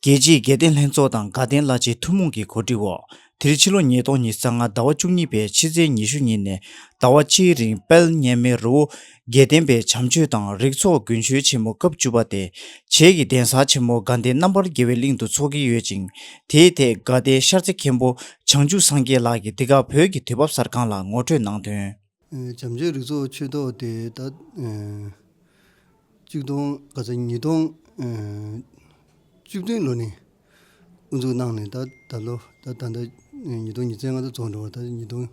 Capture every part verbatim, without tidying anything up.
རྒྱལ་སྤྱིའི་དགེ་ལྡན་ལྷན་ཚོགས་དང་དགའ་ལྡན་བླ་སྤྱིའི་ཐུན་མོང་གི་གོ་སྒྲིག་འོག་དེ་རིང་ཕྱི་ལོ་ཉིས་སྟོང་ཉི་ཤུ་རྩ་ལྔ་ཟླ་བ་བཅུ་གཉིས་པའི་ཕྱི་ཚེས་ཉི་ཤུ་ཉིན་ནས་ཟླ་བ་གཅིག་རིང་དཔལ་གཉན་མེ་རི་བོ་དགེ་ལྡན་པའི་བྱམས་ཆོས་དང་རིགས་ཚོགས་དགུན་ཆོས་ཆེན་མོ་སྐབས་བཅུ་པ་དེ་བྱེས་ཀྱི་གདན་ས་ཆེན་མོ་དགའ་ལྡན་རྣམ་པར་རྒྱལ་བའི་གླིང་དུ་འཚོགས་ཀྱི་ཡོད་ཅིང་། དེའི་ཐད་དགའ་ལྡན་ཤར་རྩེ་མཁན་པོ་བྱང་ཆུབ་སངས་རྒྱས་ལགས་ཀྱིས་འདི་ག་བོད་ཀྱི་དུས་བབ་གསར་ཁང་ལ་ངོ་སྤྲོད་གནང་དོན། ཨེ། བྱམས་ཆོས་རིགས་ཚོགས་ཆོས་ཐོག་དེ་ད་ཨེ་གཅིག་སྟོང་ག་ཚོད་ཉིས་སྟོང་ཨེ་བཅུ་བདུན་ལོ་ནས་དབུ་འཛུགས་གནང་ནས་ད་ད་ལོ་ད་ད་ལྟ་ཉིས་སྟོང་ཉི་ཤུ་རྩ་ལྔ་ད་རྫོགས་འགྲོ་བ་ད་ཉིས་སྟོང་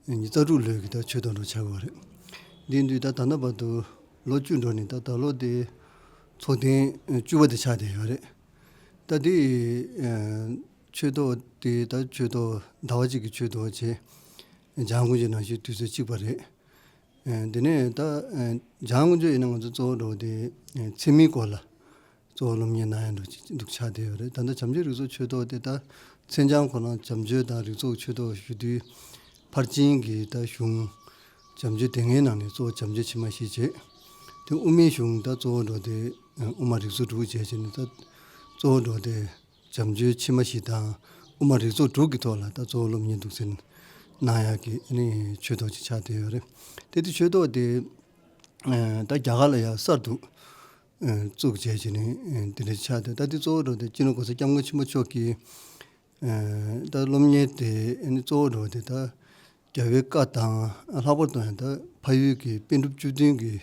ཉི་ཤུ་རྩ་དྲུག་ལོའི་གི་ད་ཆོས་ཐོག་འགྲོ་ཆགས་པ་རེད། འདི་དུས་ད་ད་ལྟ་བར་དུ་ལོ་བཅུ་འགྲོ་ནས་ད་ད་ལོ་དེ་ཚོགས་ཐེངས་བཅུ་པ་དེ་ཆགས་བསྡད་ཡོད་རེད། ད་དེ་ཨེ་ཆོས་ཐོག་དེ་ད་ཆོས་ཐོག་ཟླ་བ་གཅིག་གི་ཆོས་ཐོག་བྱས། འཇང་དཀོན་མཆོག་ནང་བཞིན་དུས་ཚོད་གཅིག་པ་རེད། ཨེ་དེ་ནས་ད་ཨེ་འཇང་དཀོན་མཆོག་ཡིན་ན་ང་ཚོ་གཙོ་བོ་འགྲོ་དེ་ཨེ་ཚད་མའི་སྐོར་ལ་གཙོ་བོ་སློབ་གཉེར་གནང་ཡ་འགྲོ་ཅིག་འདུག་ཆགས་བསྡད་ཡོད་རེད། ད་ལྟ་བྱམས་ཆོས་རིགས་ཚོགས་ཆོས་ཐོག་དེ་ད་མཚན་བྱང་ཁོ་རང་བྱམས་ཆོས་དང་རིགས་ཚོགས་ཆོས་ཐོག་ཞུ་དུས་ཕར་ཕྱིན་གྱི་ད་གཞུང་བྱམས་ཆོས་སྡེ་ལྔའི་ནང་ནས་གཙོ་བོ་བྱམས་ཆོས་ཕྱི་མ་བཞི་བྱས། དེ་དབུ་མའི་གཞུང་ད་གཙོ་བོ་འགྲོ་དེ་ཨེ་དབུ་མ་རིགས་ཚོགས་དྲུག་བྱས་བྱས་ནས་ད་གཙོ་བོ་འགྲོ་དེ། བྱམས་ཆོས་ཕྱི་མ་བཞི་དང་དབུ་མ་རིགས་ཚོགས་དྲུག་གི་ཐོག་ལ་ད་གཙོ་བོ་སློབ་གཉེར་འདུག་སེ་གནང་ཡག་གི་ཨ་ནི་ཆོས་ཐོག་ཅིག་ཆགས་བསྡད་ཡོད་རེད། དེ་དུས་ཆོས་ཐོག་དེ་ཨ་ད་རྒྱ་གར་ལ་ཡང་གསར་དུ་ཨ་བཙུགས་བྱས་བྱས་ནས་ཨ་དེ་འདྲ་ཆགས་བསྡད། ད་དེ་གཙོ་བོ་འགྲོ་དེ་སྤྱི་ནོར་༸གོང་ས་༸སྐྱབས་མགོན་ཆེན་པོ་མཆོག་གིས་ཨ་ད་སློབ་གཉེར་དེ་ཨ་ནི་གཙོ་བོ་འགྲོ་དེ་ད་རྒྱལ་བའི་བཀའ་དང་། ལྷག་པར་དུ་ཡང་ད་ཕ་ཡུལ་གྱི་པཎ་གྲུབ་བཅུ་བདུན་གྱི་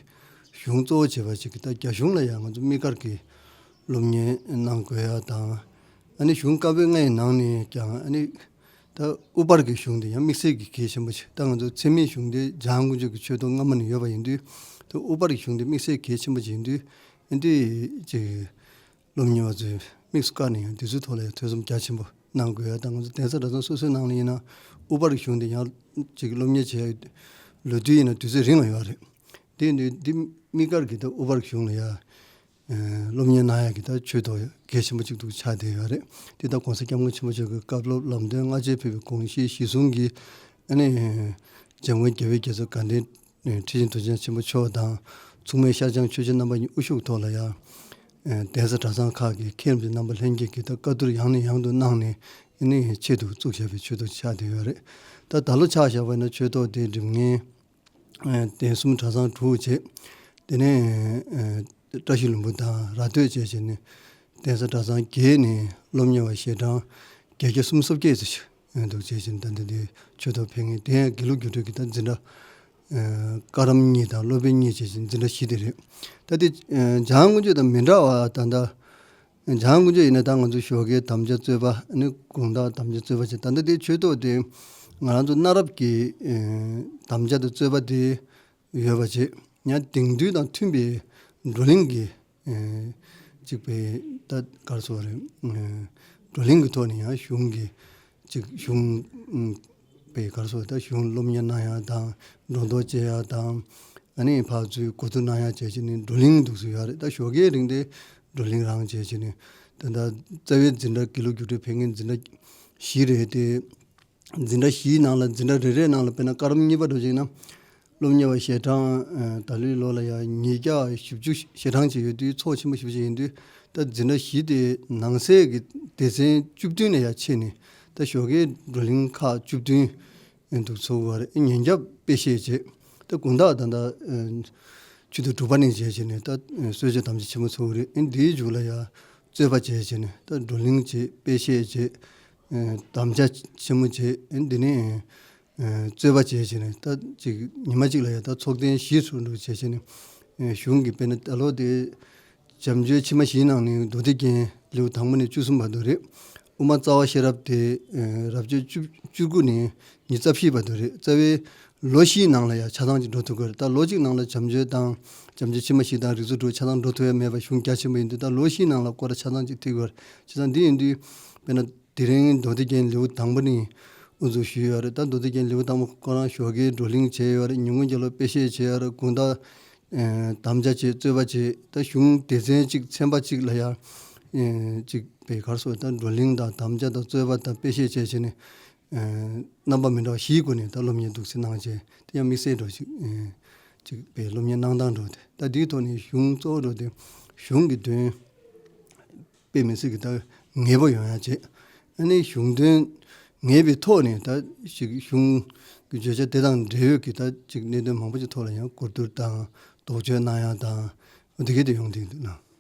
གཞུང་གཙོ་བོ་བྱས་པ་ཞིག་གི་ད་རྒྱ་གཞུང་ལ་ཡང་ང་ཚོ་དམིགས་བཀར་གྱི་སློབ་གཉེར་གནང་དགོས་ཡ་དང་། ཨ་ནི་གཞུང་བཀའ་པོད་ལྔའི་ནང་ནས་ཀྱང་ཨ་ནི་ད་དབུ་པར་གྱི་གཞུང་དེ་ཡང་དམིགས་བསལ་གྱི་གལ་ཆེན་པོ་ཞིག་ད་ང་ཚོ་ཚད་མའི་གཞུང་དེ་འཇང་དཀོན་མཆོག་གི་ཆོས་ཐོག་སྔ་མ་ནས་ཡོད་པ་ཡིན་དུས། ད་དབུ་པར་གྱི་གཞུང་དེ་དམིགས་བསལ་གལ་ཆེན་པོ་ཞིག་ཡིན་དུས། ཨ་འདི་ཅིག་སློབ་གཉེར་བ་ཚོས་དམིགས་སུ་བཀར་ནས་ཡང་དེ་ཚོའི་ཐོག་ལ་ཡང་ཐོས་བསམ་རྒྱ་ཆེན་པོ་གནང་དགོས་ཡ་དང་། ང་ཚོ་གདན་ས་གྲྭ་ཚང་སོ་སོའི་ནང་ལ་ཡིན་ན་དབུ་པར་གཞུང་དེ་ཡང་ཅིག་སློབ་གཉེར་བྱེད་ཡ་ལོ་དུས་ཡིན་ན་དུས་ཚོད་རིང་བ་ཡོད་རེད། དེ་ཡིན་དུས་འདི་དམིགས་བཀར་གྱི་ད་དབུ་པར་གཞུང་ལ་ཡ་ཨ་སློབ་གཉེར་གནང་ཡ་གི་ད་ཆོས་ཐོག་གལ་ཆེན་པོ་གཅིག་ཏུ་ཆགས་བསྡད་ཡོད་རེད། དེ་ད་༸གོང་ས་༸སྐྱབས་མགོན་ཆེན་པོ་མཆོག་གི་བཀའ་སློབ་ལམ་སྟོན་སྔ་རྗེས་ཕེབས་པའི་དགོངས་གཞི་གཞི་བཟུང་གིས་ཨ་ནི་འཇམ་མགོན་རྒྱལ་བའི་རྒྱལ་ཚབ་དགའ་ལྡན་ཁྲི་ཆེན་རྡོ་རྗེ་འཆང་ཆེན་པོ་མཆོག་དང་། མཚུངས་མེད་ཤར་བྱང་ཆོས་རྗེ་རྣམ་པ་གཉིས་དབུ་བཞུགས་ཐོག་ལ་ཡང་གདན་ས་གྲྭ་ཚང་ཁག་གི་མཁན་པོ་རྣམ་པ་ལྷན་རྒྱས་ཀྱིས་ད་བཀའ་བསྡུར་ཡང་ནས་ཡང་དུ་གནང་ནས་ཨ་ནི་ཆེད་དུ་བཙུགས་བཞག་པའི་ཆོས་ཐོག་ཆགས་བསྡད་ཡོད་རེད། ད་ད་ལོ་ཆ་བཞག་པ་ཡིན་ན་ཆོས་ཐོག་དེ་སྒྲིག་ངན་གདན་གསུམ་གྲྭ་ཚང་དྲུག་བྱས། དེ་ནས་བཀྲ་ཤིས་ལྷུན་པོ་དང་ར་སྟོད་བཅས་བྱས་ནས་གདན་ས་གྲྭ་ཚང་བརྒྱད་ནས་སློབ་གཉེར་བ་ཞལ་གྲངས་བརྒྱད་བརྒྱ་སུམ་ཅུ་སོ་བརྒྱད་ཙམ་ཞིག་འདུག་བྱས་བྱས་ནས་ད་ལྟ་དེ་ཆོས་ཐོག་ཕེབས་མཁན་དེ་ཡང་དགེ་ལུགས་རྒྱུགས་སྤྲོད་ཀྱི་ད་འཛིན་གྲྭ་བཀའ་རམས་གཉིས་དང་སློབ་དཔོན་གཉིས་བཅས་ཀྱི་འཛིན་གྲྭ་བཞི་དེ་རེད། ད་དེ་འཇང་དཀོན་མཆོག་དང་མི་འདྲ་བ་ད་ལྟ་འཇང་དཀོན་མཆོག་ཡིན་ན་ད་ང་ཚོ་ཞོགས་ཀའི་དམ་བཅའ་རྩོད་པ་ནི་དགོང་དག་དམ་བཅའ་རྩོད་པ་བྱས། ད་ལྟ་དེ་ཆོས་ཐོག་དེ་ང་རང་ཚོ་གནའ་རབས་ཀྱི་དམ་བཅའ་དང་རྩོད་པ་དེ་ཡོད་པ་བྱས། ཡང་དེང་དུས་དང་མཐུན་པའི་བགྲོ་གླེང་གི་ཨེ་གཅིག་པའི་ད་ག་རེ་ཟེར་དགོས་རེད། ཨེ་བགྲོ་གླེང་གི་ཐོག་ནས་ཡང་གཞུང་གི་གཅིག་གཞུང་ཨུམ་པའི་ག་རེ་ཟེར་དགོས་རེད། ད་གཞུང་སློབ་གཉེར་གནང་ཡ་དང་། སྒྲོ་འདོགས་བཅད་ཡ་དང་། ཨ་ནི་ཕར་ཚུར་གོ་བསྡུར་གནང་ཡ་བྱས་བྱས་ནས་བགྲོ་གླེང་འདུག་སེ་ཡོད་རེད། ད་ཞོགས་ཀའི་རིང་དེ་བགྲོ་གླེང་རང་བྱས་བྱས་ནས་ད་ལྟ་རྩ་བའི་འཛིན་གྲྭ་དགེ་ལུགས་རྒྱུགས་སྤྲོད་ཕེབས་མཁན་འཛིན་གྲྭ་བཞི་རེད་དེ། འཛིན་གྲྭ་བཞིའི་ནང་ལ་འཛིན་གྲྭ་རེ་རེའི་ནང་ལ་དཔེར་ན་བཀའ་རམས་གཉིས་པ་འདྲ་བྱས་ན། སློབ་གཉེར་བ་ཞལ་གྲངས་ཨ་ད་ལོའི་ལོ་ལ་ཡང་ཉིས་བརྒྱ་བཞི་བཅུ་ཞེ་གྲངས་ཅིག་ཡོད་དུས། ཚོགས་ཆེན་པོ་ཞེ་པོ་ཅིག་ཡིན་དུས། ད་འཛིན་གྲྭ་བཞི་དེ་ནང་གསེས་ཀྱི་སྡེ་ཚན་བཅུ་བདུན་ལ་ཡང་ཕྱེ་ནས་ད་ཞོགས་ཀའི་བགྲོ་གླེང་ཁག་བཅུ་བདུན་འདུག་ཚོགས་པ་རེད། ཉིན་རྒྱབ་དཔེ་བཤད་བྱས། ད་དགོང་དག་ད་ལྟ་ཆུ་ཚོད་དྲུག་པ་ནས་བྱས་བྱས་ནས་ད་གསོལ་མཆོད་དམ་བཅའ་ཆེན་མོ་ཚོགས་རེད། འདིའི་མཇུག་ལ་ཡང་རྩོད་པ་བྱས་བྱས་ནས་ད་བགྲོ་གླེང་བྱས། དཔེ་བཤད་བྱས། དམ་བཅའ་ཆེན་མོ་བྱས། འདི་ནས་རྩོད་པ་བྱས་བྱས་ནས་ད་ཅིག་ཉི་མ་གཅིག་ལ་ཡང་ད་ཚོགས་ཐེངས་བཞི་ཚུགས་འགྲོ་བྱས་བྱས་ནས་གཞུང་གི་དཔེར་ན་ད་ལོ་དེ་བྱམས་ཆོས་ཕྱི་མ་བཞིའི་ནང་ནས་མདོ་སྡེ་རྒྱན་ལེའུ་དང་པོ་ནས་བཅུ་གསུམ་བར་དུ་རེད། དབུ་མ་རྩ་བ་ཤེས་རབ་དེ་རབ་བྱེད་བཅུ་བཅུ་དགུ་ནས་ཉི་ཤུ་རྩ་བཞི་བར་དུ་རེད། རྩ་བའི་ལོ་བཞིའི་ནང་ལ་ཡང་ཆ་ཚང་ཅིག་འགྲོ་ཐུབ་ཀྱི་རེད། ད་ལོ་གཅིག་ནང་ལ་བྱམས་ཆོས་དང་བྱམས་ཆོས་ཕྱི་མ་བཞི་དང་རིགས་ཚོགས་དྲུག་ཆ་ཚང་འགྲོ་ཐུབ་ཡ་མེད་པ་གཞུང་རྒྱ་ཆེན་པོ་ཡིན་དུས། ད་ལོ་བཞིའི་ནང་ལ་སྐོར་ར་ཆ་ཚང་ཅིག་ཐུབ་ཀྱི་རེད། བྱས་ཙང་འདི་ཡིན་དུས་དཔེར་ན་དེ་རིང་མདོ་སྡེ་རྒྱན་ལེའུ་དང་པོ་ནས་དབུ་འཛུགས་ཞུས་ཡོད་རེད། ད་མདོ་སྡེ་རྒྱན་ལེའུ་དང་པོ་ཁོ་རང་ཞོགས་ཀའི་བགྲོ་གླེང་བྱས་ཡོད་རེད། ཉིན་གུང་རྒྱབ་ལ་དཔེ་བཤད་བྱས་ཡོད་རེད། དགོང་དག་ཨེ་དམ་བཅའ་བྱས། རྩོད་པ་བྱས། ད་གཞུང་སྡེ་ཚན་གཅིག་ཚན་པ་གཅིག་ལ་ཡང་ཨེ་གཅིག་པའི་ག་རེ་ཟེར་དགོས་རེད། ད་བགྲོ་གླེང་དང་དམ་བཅའ་དང་རྩོད་པ་དང་དཔེ་བཤད་བྱས་བྱས་ནས་ཨེ་རྣམ་པ་མི་འདྲ་བ་བཞིའི་སྒོ་ནས་ད་སློབ་གཉེར་འདུག་སེ་གནང་བྱས། དེ་ཡང་དམིགས་བསལ་འདྲ་བོ་ཞིག་ཨེ་གཅིག་པའི་སློབ་གཉེར་གནང་སྟངས་འདྲ་བོ་དེ། ད་དེའི་ཐོག་ནས་གཞུང་གཙོ་བོ་འདྲ་བོ་དེ་གཞུང་གི་དོན། དཔེ་མི་སྲིད་ཀྱི་ད་ངེས་པོ་ཡོང་ཡ་བྱེད། ཨ་ནི་གཞུང་དོན་ངེས་པའི་ཐོག་ནས་ད་ཅིག་གཞུང་གི་བརྗོད་བྱ་དེ་དང་འབྲེལ་ཡོད་ཀྱི་ད་ཅིག་གནད་དོན་མང་པོ་ཅིག་ཐོག་ལ་ཡང་གོ་བསྡུར་དང་དོགས་གཅོད་གནང་ཡ་དང་དེ་གས་དེ་ཡོང་བསྡད་འདུག་ན།